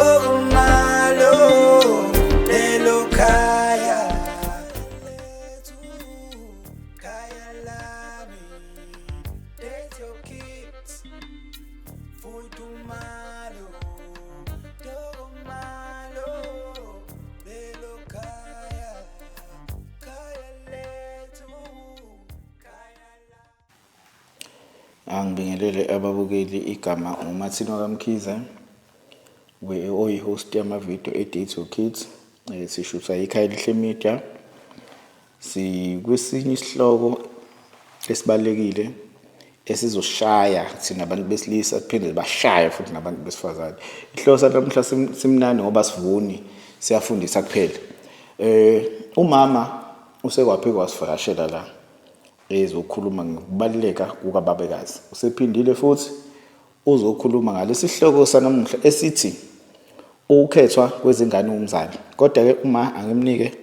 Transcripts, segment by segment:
Tokomalo lelo khaya lethu, khaya lami. Date your kids, fudumalo, tokomalo lelo khaya, khaya lethu, khaya lami. Angibingelele ababukeli, igama uMathini wakaMkhize, oyi-host yamavidiyo e-Date Your Kids. Sishutha iKhayelihle Media. Sikwesinye isihloko esibalulekile esizoshaya thina abantu besilisa, kuphinde bashaye futhi nabantu besifazane. Isihloko sanamuhla simnandi ngoba sivuni, siyafundisa kuphela. Umama usekwaphika wasivakashela la ezokhuluma ngokubaluleka kukababekazi. Usephindile futhi uzokhuluma ngalesi sihloko sanamuhla esithi ukukhethwa kwezingane umzali. Kodwa-ke uma angimnike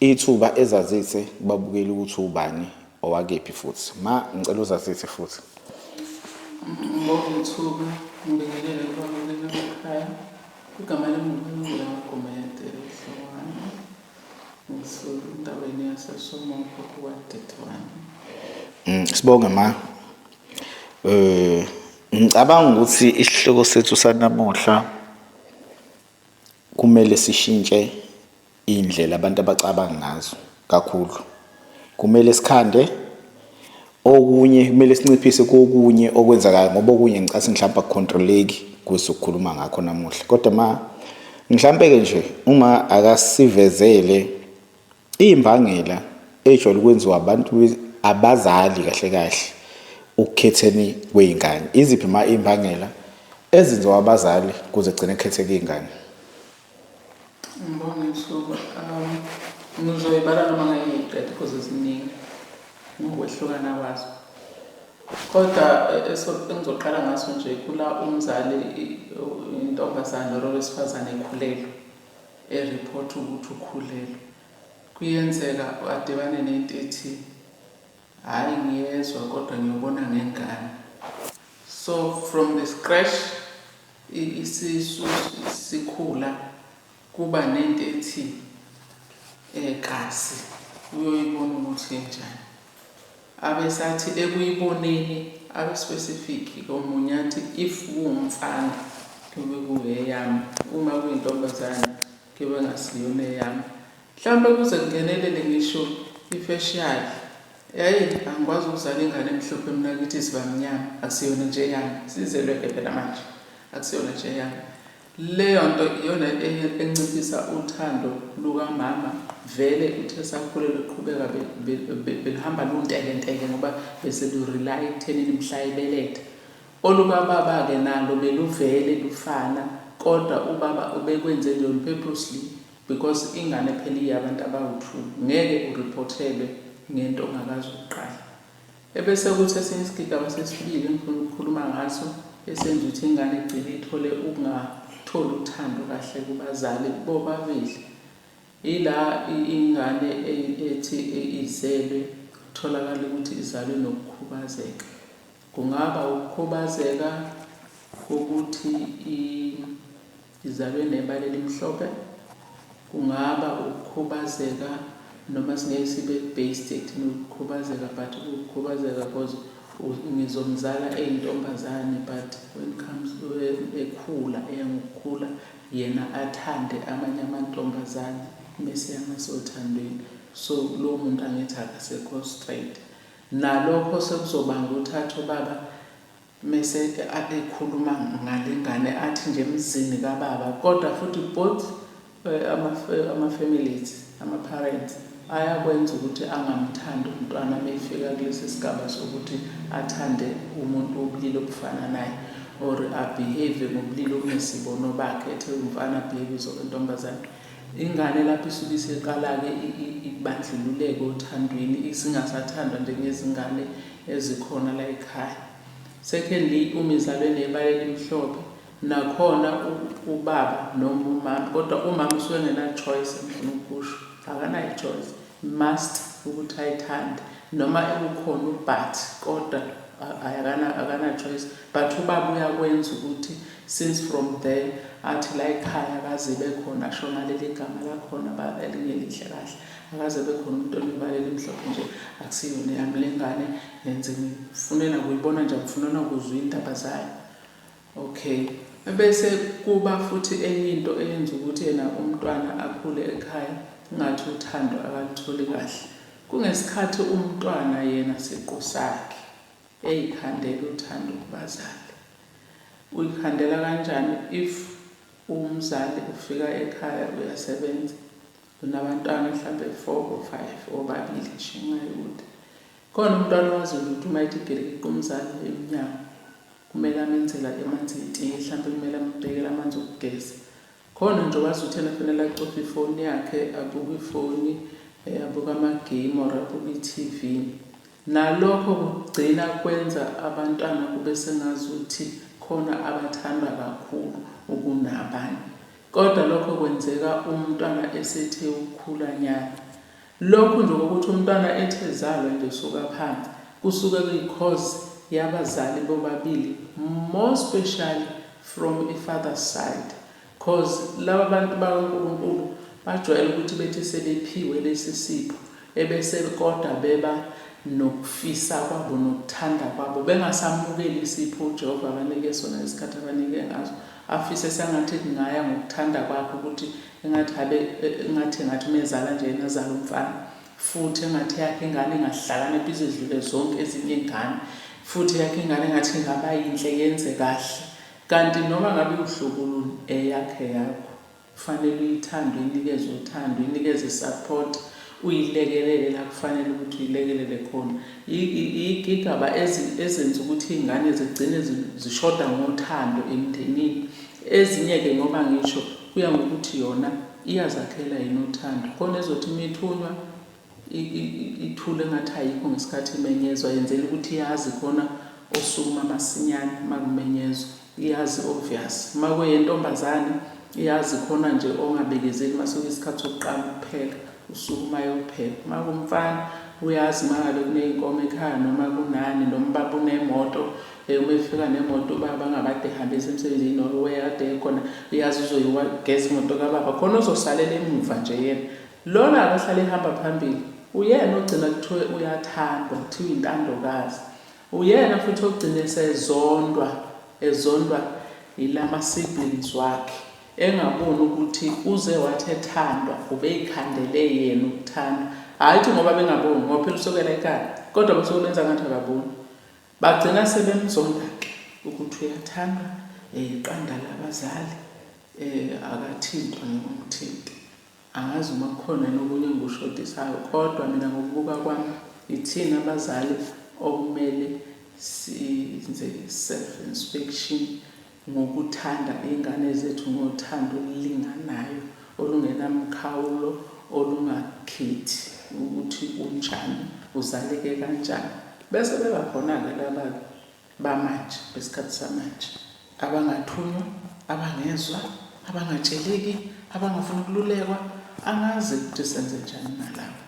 ithuba ezazise kubabukeli ukuthi ubani, owakephi futhi. Ma, ngicela uzazise futhi. Ngibonge ithuba, ngibingelele kubabukeli emakhaya. Igama lami nguPhumzile kaGumede Hlongwane. Ngisuka endaweni yaseSomopho ku-ward 31. Sibonge ma. Ngicabanga ukuthi isihloko sethu sanamuhla kumele sishintshe indlela abantu abacabanga ngazo kakhulu. Kumele sikhande okunye, kumele sinciphise kokunye okwenzakayo ngoba okunye ngicathi mhlawumbe akucontroleki kusokukhuluma ngakho namuhla. Kodwa ma mhlampe ke nje uma akasivezele imbangela ejwayele ukwenziwa abantu abazali kahle kahle ukukhetheni kwey'ngane. Iziphi ma iy'mbangela ezenziwa abazali kuze kugcine kukhetheke iy'ngane? Ngibonge ithuba. Ngizoyibala noma ngeke ngiyiqede because ziningi ngokwehlukana kwazo. Kodwa engizoqala ngaso nje kula umzali, intombazane or owesifazane ekhulelwe, e-report ukuthi ukhulelwe. Kuyenzeka adibane nento ethi, hhayi ngiyezwa kodwa ngiyobona ngengane. So from the scratch isisu sikhula kuba nento ethi kasi uyoyibona ukuthi injani. Abesathi ekuyiboneni abe specific komunye athi if kuwumfana kuyobe kuyeyami, uma kuyintombazane kuyobe ngasiyona eyami. Mhlawumbe kuze kungenelele ngisho i-facial. Yayi angikwazi ukuzala ingane emhlophe mina, kithi siba mnyama, akusiyona nje eyami. Sizelwe-ke phela manje, akusiyona nje eyami. Leyo nto iyona enciphisa uthando lukamama. Vele uthe sakhulelwe qhubeka beluhamba luntekenteke ngoba bese lu-rely ekuthenini mhla ebeletha. Olukababa-ke nalo beluvele lufana, kodwa ubaba ubekwenze nje on purposely because ingane phela iyabantu abawu-two, ngeke ureportelwe ngento ongakaze uqale. Ebese kuthi esinye isigigaba sesibili engifuna ukukhuluma ngaso esenza ukuthi ingane igcine ithole ukungatholi uthando kahle kubazali bobabili, ila ingane ethi izelwe kutholakala ukuthi izalwe nokukhubazeka. Kungaba ukukhubazeka kokuthi izalwe nebala elimhlophe, kungaba ukukhubazeka noma singeke sibe based ekutheni ukukhubazeka, but ukukhubazeka because ngizomzala eyintombazane, but when comes ekhula, eya ngokukhula, yena athande amanye amantombazane mese yangasothandweni. So lowo muntu angithi akasekho straight. Nalokho sekuzobanga ukuthi athi ubaba mese ekhuluma ngale ngane athi nje emzini kababa, kodwa futhi both ama-families, ama-parents ayakwenza ukuthi angamthandi umntwana uma efika kulesi sigaba sokuthi athande umuntu wobulili obufana naye or a-behave ngobulili obungesibono bakhe, ethe umfana behave ntombazane. Ingane lapho isuke isiqala-ke ibandlululeke othandweni, isingasathandwa njengezingane ezikhona la ekhaya. Secondly, uma izalwe nebala elimhlophe, nakhona ubaba noma umama, kodwa umama usuke engena-choice, engifuna ukusho, akanayo i-choice, must ukuthi ayithande noma ekukhona u-but, kodwa Akana choice, but ubaba uyakwenza ukuthi since from there athi la ekhaya akaze bekhona, asho ngaleli gama lakhona elingelihle kahle, akaze bekhona umuntu onebala elimhlophe nje, akusiyona yami le ngane, ngenze ngifune nakuyibona nje, ngifuna nakuzwa iy'ndaba zayo. Okay, bese kuba futhi enye into eyenza ukuthi yena umntwana akhule ekhaya ngathi uthando akalutholi kahle, kungesikhathi umntwana yena siqu sakhe eyikhandela uthando kubazali. Uyikhandela kanjani? If umzali ufika ekhaya, uyasebenza, unabantwana mhlambe 4 or 5 or babili nje, ngayikude khona umntwana owaziyo ukuthi uma ethi gelekeqe umzali emnyango, kumele amenzela amanzi etiye, mhlawumbe kumele ambhekele amanzi okugeza. Khona nje wazi ukuthi yena kufanele acofe ifoni yakhe, abuke ifoni, abuke ama-game or abuke i-TV. Nalokho kugcina kwenza abantwana kube sengazuthi khona abathandwa kakhulu ukunabanye, kodwa lokho kwenzeka umntwana esethe ukukhulanyana. Lokhu nje kokuthi umntwana ethi ezalwa nje suka phansi, kusuke kuyi-cause yabazali bobabili, more especially from i-father's side, cause laba bantu bakaNkulunkulu bajwayele ukuthi bethi sebephiwe lesi sipho, ebese kodwa beba nokufisa kwabo nokuthanda kwabo, bengasamukeli isipho uJehova abanike sona ngesikhathi abanike ngaso. Afise sengathi kungaya ngokuthanda kwakhe, ukuthi engathi habe engathi ngathi umezala nje yena azala umfana, futhi engathi yakhe ingane ingahlakanipha izidlule zonke ezinye iy'ngane, futhi yakhe ingane engathi ingaba yinhle, yenze kahle. Kanti noma ngabe iwuhlobo luni, eyakhe yakho, kufanele uyithande, uyinikeze uthando, uyinikeze i-support, uyilekelele la kufanele ukuthi uyilekelele khona. Iy'gigaba ezenza ukuthi iy'ngane zigcine zishoda ngothando emndenini. Ezinye-ke, ngoba ngisho kuya ngokuthi yona iyazakhela yini uthando. Khona ezothi uma ithunywa ithule engathi ayikho ngesikhathi imenyezwa, yenzela ukuthi yazi khona osukuma masinyane uma kumenyezwa, iyazi obvious. Uma kuyentombazane, iyazi khona nje ongabekezeli uma sekuyisikhathi sokuqala ukupheka, usukuma ayopheka. Uma kumfana, uyazi uma ngabe kuney'nkomo ekhaya noma kunani, noma ubaba unemoto, uma efika nemoto ubaba angabade ehambisa emsebenzini or wekade ekhona, uyazi uzoyiwageza imoto kababa, khona ozosalela emuva nje. Yena lona akahlale ehamba phambili, uyena ogcina kuthiwe uyathandwa, kuthiwa intandokazi. Uyena futhi ogcine esezondwa, ezondwa yilama siblings wakhe, engaboni ukuthi uze wathi ethandwa ubeyikhandele yena ukuthandwa, hhayi ukuthi ngoba bengaboni, ngoba phela usukela ekhaya, kodwa basuke benza ngathi akaboni. Bagcina sebemzonda-ke ukuthi uyathandwa, iqanda labazali, akathintwa, ngeke umthinte. Angazi uma kukhona nokunye engikushodisayo, kodwa mina ngokubuka kwami, ithina abazali okumele senze self inspection ngokuthanda iy'ngane zethu ngothando olulinganayo, olungenamkhawulo, olungakhethi ukuthi unjani, uzaleke kanjani. Bese beba khona-ke laba bamanje, besikhathi samanje, abangathunywa, abangezwa, abangatsheleki, abangafuni ukululekwa. Angazi ukuthi senze njani nalabo,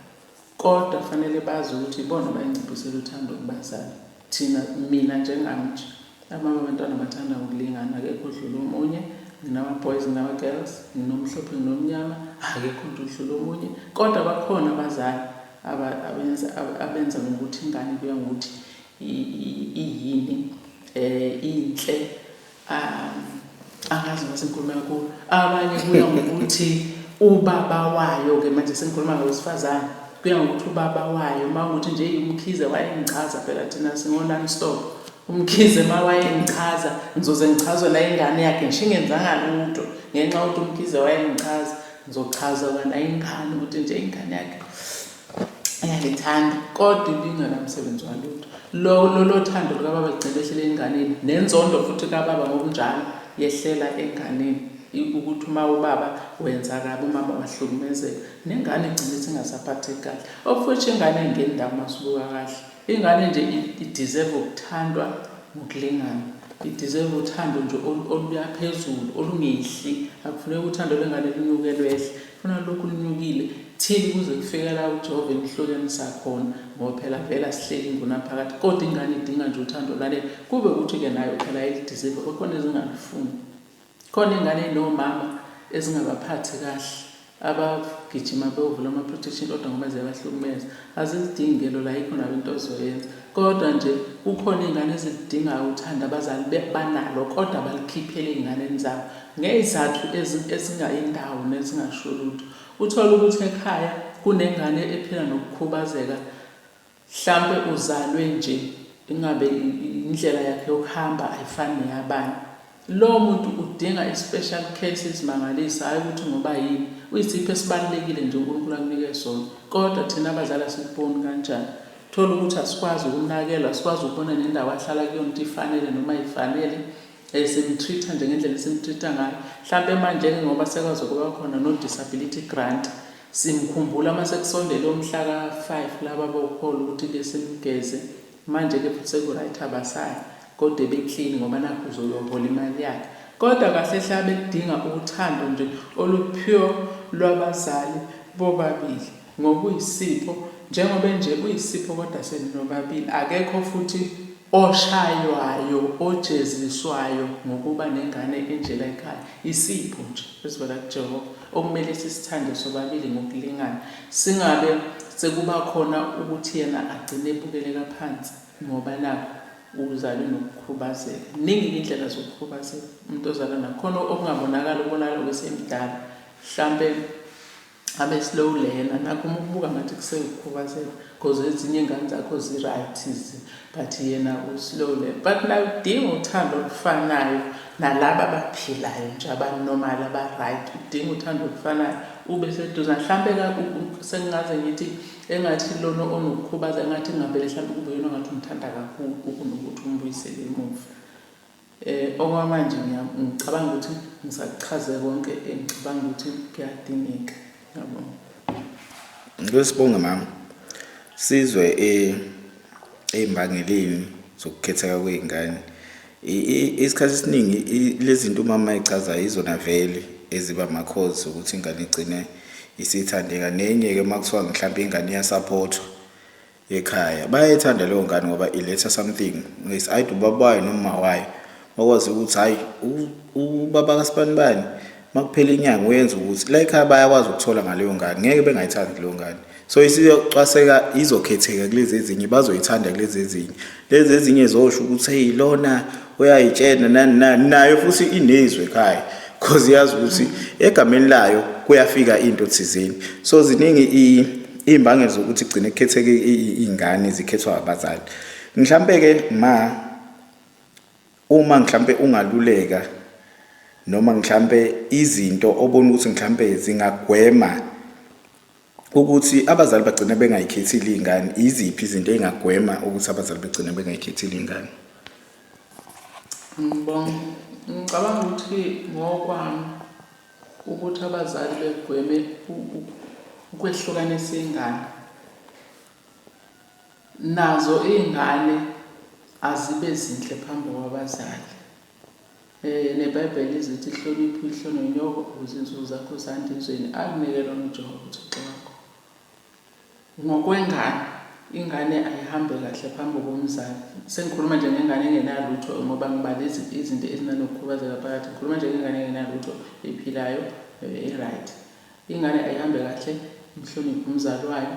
kodwa fanele bazi ukuthi ibona bayinciphisela uthando kubazali. Thina, mina njengami nje, abanye abantwana bathanda ngokulingana, akekho odlula omunye. Nginama-boys, nginama-girls, nginomhlophe, nginomnyama, akekho nje odlula omunye. Kodwa bakhona abazali abenza ngokuthi ingane kuya ngokuthi iyini, inhle, angazi noma sengikhuluma kakhulu. Abanye kuya ngokuthi ubaba wayo-ke, manje sengikhuluma ngowesifazane, kuya ngokuthi ubaba wayo, uma ukuthi nje uMkhize wayengichaza, phela thina singo-non stop, uMkhize uma wayengichaza ngizoze ngichazwe nayingane yakhe, ngisho ingenzanga lutho, ngenxa yokuthi uMkhize wayengichaza, ngizochaza nayingane ukuthi nje ingane yakhe iyangithanda, kodwa ibingenamsebenzi walutho. Lo lolo thando lukababa ligcine lehlele enganeni, nenzondo futhi kababa ngokunjalo yehlela enganeni, ukuthi uma ubaba wenza kabi, umama wahlukumezeka, nengane igcine isingasaphatheki kahle, of which ingane ayingeni ndawo. Uma sibuka kahle, ingane nje i-deserve ukuthandwa ngokulingana, i-deserve uthando nje oluya phezulu, olungehli. Akufuneki uthando lwengane lunyuke lwehle. Funa lokhu lunyukile till kuze kufike la uJehova enihlukanisa khona ngoba phela vele asihleli ingunaphakade kodwa ingane idinga nje uthando olwanele kube ukuthi-ke nayo phela ayiludeserve khona ezingalufuni. Khona iy'ngane ey'nomama ezingabaphathi kahle abagijima beyovula ama-protection order ngoba ziyabahlukumeza. Azizidingi ke lolo ayikho nabo into ozoyenza. Kodwa nje kukhona iy'ngane eziludingayo uthando abazali banalo kodwa balikhiphele ey'nganeni zabo ngey'zathu ezingayindawo nezingasho lutho. Uthole ukuthi ekhaya kunengane ephila nokukhubazeka Hlampe uzalwe nje ingabe indlela yakhe yokuhamba ayifani neyabanye. Lowo muntu udinga i-special care esiyisimangaliso hhayi ukuthi ngoba yini. Uyisipho esibalulekile nje uNkulunkulu akunike sona. Kodwa thina abazali asikuboni kanjani. Uthole ukuthi asikwazi ukumnakekela, asikwazi ukubona nendawo ahlala kuyona ukuthi ifanele noma ayifanele. Simtreat-a nje ngendlela esimtreat-a ngayo. Hlampe manje-ke ngoba sekwaze kwaba khona no-disability grant, Simkhumbula uma sekusondele umhla ka-5 laba bokhola ukuthi ke simgeze. Manje ke futhi seku-right abasayi kodwa ebe-clean ngoba nakhu uzoyohola imali yakhe. Kodwa kahle hle abekudinga uthando nje olu-pure lwabazali bobabili ngoba uyisipho njengoba nje uyisipho kodwa seninobabili akekho futhi oshaywayo ojeziswayo ngokuba nengane enjela ekhaya isipho nje esivela kuJehova okumele sisithande sobabili ngokulingana singabe sekuba khona ukuthi yena agcine ebukeleka phansi ngoba nakho uzalwe nokukhubazeka. Ziningi indlela zokukhubazeka umuntu ozalwa nakho khona okungabonakali ukubonakala kwesemdala hlampe abe slow learner nakho uma ukubuka ngathi kusewukukhubazeka because ezinye iy'ngane zakho zi-right but yena u-slow learner but naye udinga uthando olufanayo nalaba abaphilayo nje abanormal aba-right udinga uthando olufanayo ube seduze mhlampe sengingaze ngithi engathi lona onokukhubazeka engathi kungavele mhlampe kube yona ngathi umthanda kakhulu kunokuthi umbuyisele emuva. Okwamanje ngicabanga ukuthi ngisakuchaze konke engicabanga ukuthi kuyadingeka. Ngiyabonga. Ngicela sibonge mama. Sizwe ey'mbangeleni zokukhetheka kwey'ngane. Isikhathi esiningi lezi zinto umama ayichazayo izona vele eziba ama-cause ukuthi ingane igcine isithandeka. Nenye-ke uma kuthiwa mhlampe ingane iyasaphothwa ekhaya bayayithanda leyo ngane ngoba iletha something it's either ubaba wayo noma uma wayo bakwazi ukuthi hhayi ubaba kasibanibani uma kuphela inyanga uyenza ukuthi la ekhaya bayakwazi ukuthola ngaleyo ngane ngeke bengayithandi leyo ngane so isiyocwaseka izokhetheka kulezi ezinye bazoyithanda kulezi ezinye lezi ezinye zosho ukuthi hey lona uyayitshena nani nani nayo futhi inezwe ekhaya because iyazi ukuthi egameni layo kuyafika into thizeni so ziningi Iy'mbangela zokuthi kugcine kukhetheke iy'ngane zikhethwa abazali. Mhlampe-ke ma uma mhlampe ungaluleka noma mhlampe izinto obona ukuthi mhlampe zingagwema ukuthi abazali bagcine bengayikhethile iy'ngane, iziphi izinto ey'ngagwema ukuthi abazali begcine bengayikhethile iy'ngane? Ngibonga. Ngicabanga ukuthi ngokwami Ukuthi abazali begweme ukwehlukanisa iy'ngane. Nazo iy'ngane azibe zinhle phambi kwabazali. NeBhayibheli lize lithi hlonipha uyihlo nonyoko ukuze izinsuku zakho zande ezweni akunike lona uJehova uThixo wakho. Ngokwengane, ingane ayihambe kahle phambi komzali. Sengikhuluma nje ngengane engenalutho ngoba ngibala izinto ezinanokukhubazeka phakathi. Ngikhuluma nje ngengane engenalutho ephilayo e-right. Ingane ayihambe kahle, imhloniphe umzali wayo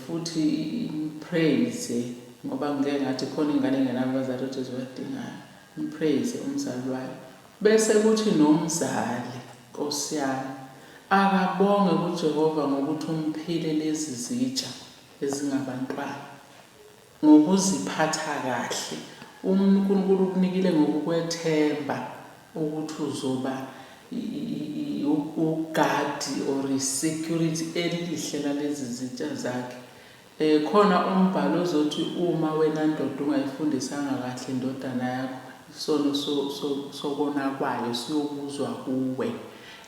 futhi impraise ngoba ngike ngathi khona ingane engenabo abazali kodwa ezibadingayo. Impraise umzali wayo. Bese kuthi nomzali, Nkosi yami, akabonge kuJehova ngokuthi umphile lezi zitsha ezingabantwana ngokuziphatha kahle. UNkulunkulu ukunikile ngokukwethemba ukuthi uzoba ugadi or i-security elihle lalezi zitsha zakhe. Khona umbhalo ozothi uma wena ndoda ungayifundisanga kahle indodana yakho, isono sokona kwayo siyobuzwa kuwe.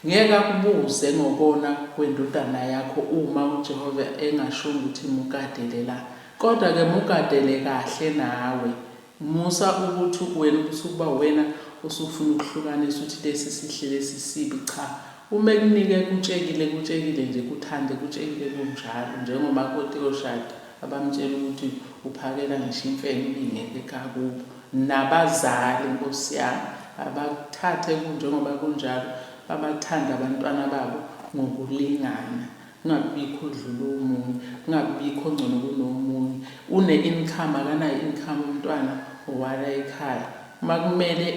Ngeke akubuze ngokona kwendodana yakho uma uJehova engashongo ukuthi mugadele la. Kodwa-ke mugadele kahle nawe. Musa ukuthi wena ubusukuba uwena usufuna ukuhlukanisa ukuthi lesi sihle lesi sibi. Cha, uma ekunike kutshekile, kutshekile nje, kuthande kutshekile kunjalo. Njengomakoti oshada abamtshela ukuthi uphakela ngisho imfene ibingekho ekhaya kubo. Nabazali nkosi yami abakuthathe njengoba kunjalo, babathande abantwana babo ngokulingana. Kungabikho odlula omunye, kungabikho ongcono kunomunye. Une-income akanayo i-income umntwana owala ekhaya. Uma kumele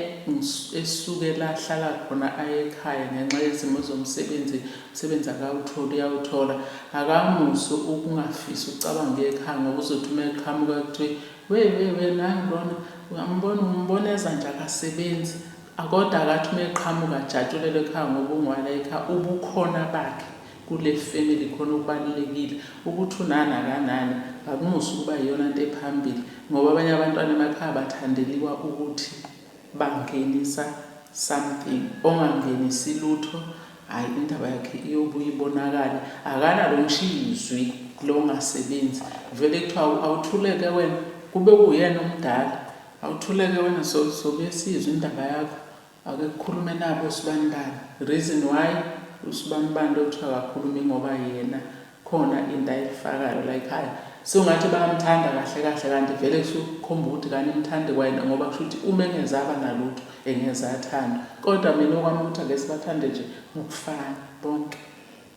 esuke la ahlala khona aye ekhaya ngenxa yezimo zomsebenzi, umsebenzi akawutholi uyawuthola, akamusi ukungafisi ukucabanga ukuya ekhaya ngoba uzothi uma eqhamuka kuthiwe we we we nangu lona uyambona umbona eza nje akasebenzi. Kodwa akathi uma eqhamuka ajatshulelwe ekhaya ngoba ungowala ekhaya. Ubukhona bakhe kule family khona okubalulekile. Ukuthi unani akanani akumusi ukuba yiyona nto ephambili ngoba abanye abantwana emakhaya bathandeliwa ukuthi bangenisa something. Ongangenisi lutho hhayi indaba yakhe iyobuye ibonakale. Akanalo ngisho izwi lo ongasebenzi. Vele kuthiwa awuthuleke wena kube kuwuyena omdala. Awuthuleke wena sobuye sizwe indaba yakho. Ake kukhulume nabo usibanibani. Reason why usibanibani lo kuthiwa akakhulumi ngoba yena khona into ayifakayo la ekhaya. Sungathi bayamthanda kahle kahle kanti vele kusukhomba ukuthi kanimthandi kwayena ngoba kusho ukuthi uma engezaba nalutho engeze athandwa. Kodwa mina okwami ukuthi ake sibathande nje ngokufana bonke.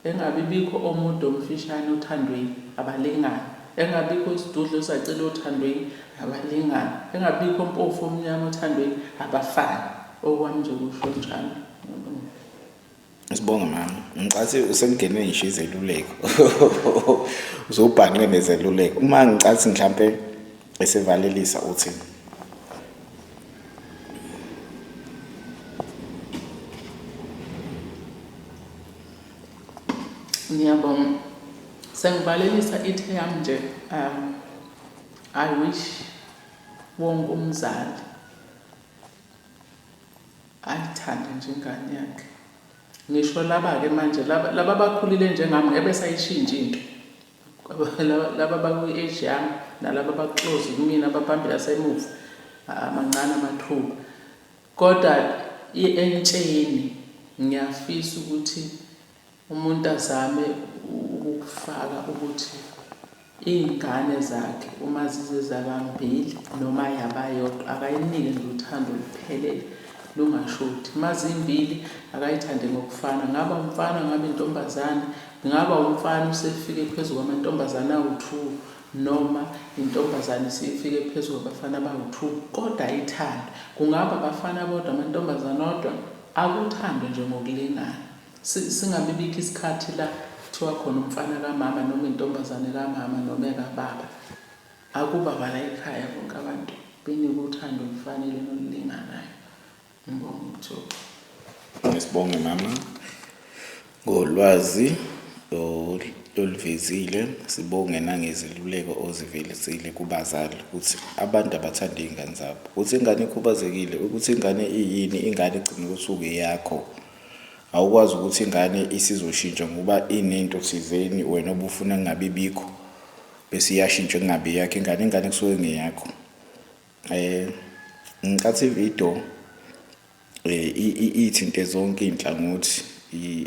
Engabi bikho omude omfishane othandweni, abalingani. Engabikho isidudla osacile othandweni, abalingani. Engabikho ompofu omnyama othandweni, abafani. Okwami nje kusho njalo. Sibonge mama. Ngicathi usengene ngisho izeluleko. Uzobhanqe nezeluleko. Uma ngicathi mhlampe esevalelisa uthi Ngiyabonga. Sengivalelisa ithe yami nje I wish wonke umzali ayithande nje ingane yakhe. Ngisho laba-ke manje laba laba abakhulile njengami ngeke besayishintsha into. Laba abakwi-age yami nalaba aba-close kumina abaphambili asemuva mancane amathuba. Kodwa entsheni ngiyafisa ukuthi umuntu azame ukukufaka ukuthi iy'ngane zakhe uma zize zaba mbili noma yaba yodwa akayinike nje uthando oluphelele lungashodi. Uma zimbili akayithande ngokufana, ngaba umfana ngabe intombazane, ngaba umfana usefike phezu kwamantombazane awu-two noma intombazane isifike phezu kwabafana abawu-two kodwa ayithandwe. Kungaba abafana bodwa amantombazane odwa, akuthandwe nje ngokulingana. Singabi bikho isikhathi la kuthiwa khona umfana kamama noma intombazane kamama noma ekababa. Akuba bala ekhaya bonke abantu benikwe uthando olufanele nolulinganayo. Ngibonge ithuba. Sibonge mama ngolwazi oluvezile, sibonge nangezeluleko ozivelisile kubazali ukuthi abantu abathande iy'ngane zabo. Ukuthi ingane ikhubazekile, ukuthi ingane iyini, ingane igcine ukuthi eyakho. Awukwazi ukuthi ingane isizoshintsha ngoba inento thizeni wena obufuna kungabi bikho bese iyashintsha kungabi eyakho ingane, ingane kusuke kungeyakho. Ngicathi ividiyo ithinte zonke iy'nhlangothi,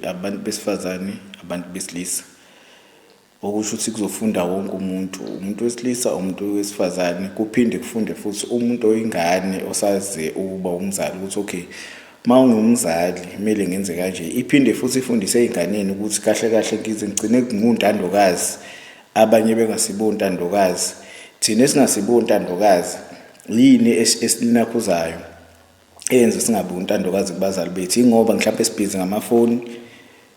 abantu besifazane, abantu besilisa. Okusho ukuthi kuzofunda wonke umuntu, umuntu wesilisa, umuntu wesifazane, kuphinde kufunde futhi umuntu oyingane osaze ukuba umzali ukuthi okay, uma ungumzali kumele ngenze kanje. Iphinde futhi ifundise ey'nganeni ukuthi kahle kahle ngize ngigcine ngiwuntandokazi, abanye bengasibo ontandokazi. Thina esingasibo ontandokazi yini esilinakhuzayo eyenza singabi untandokazi kubazali bethu? Ingoba mhlawumbe sibhizi ngamafoni,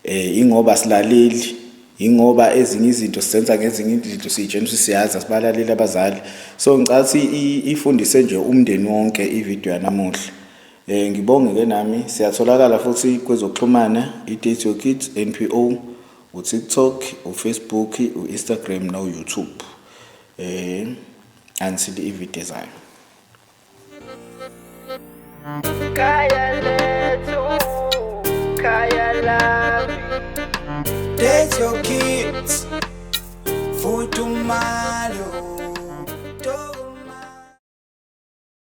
ingoba asilaleli, ingoba ezinye izinto sizenza ngezinye izinto siy'tshena ukuthi siyazi, asibalaleli abazali. So ngicathi ifundise nje umndeni wonke ividiyo yanamuhla. Ngibonge-ke nami, siyatholakala futhi kwezokuxhumana, i-Date Your Kids N_P_O, u-TikTok, u-Facebook, u-Instagram no-YouTube. Until ividiyo ezayo. Khaya lethu, khaya lami. Date your kids, fudumalo.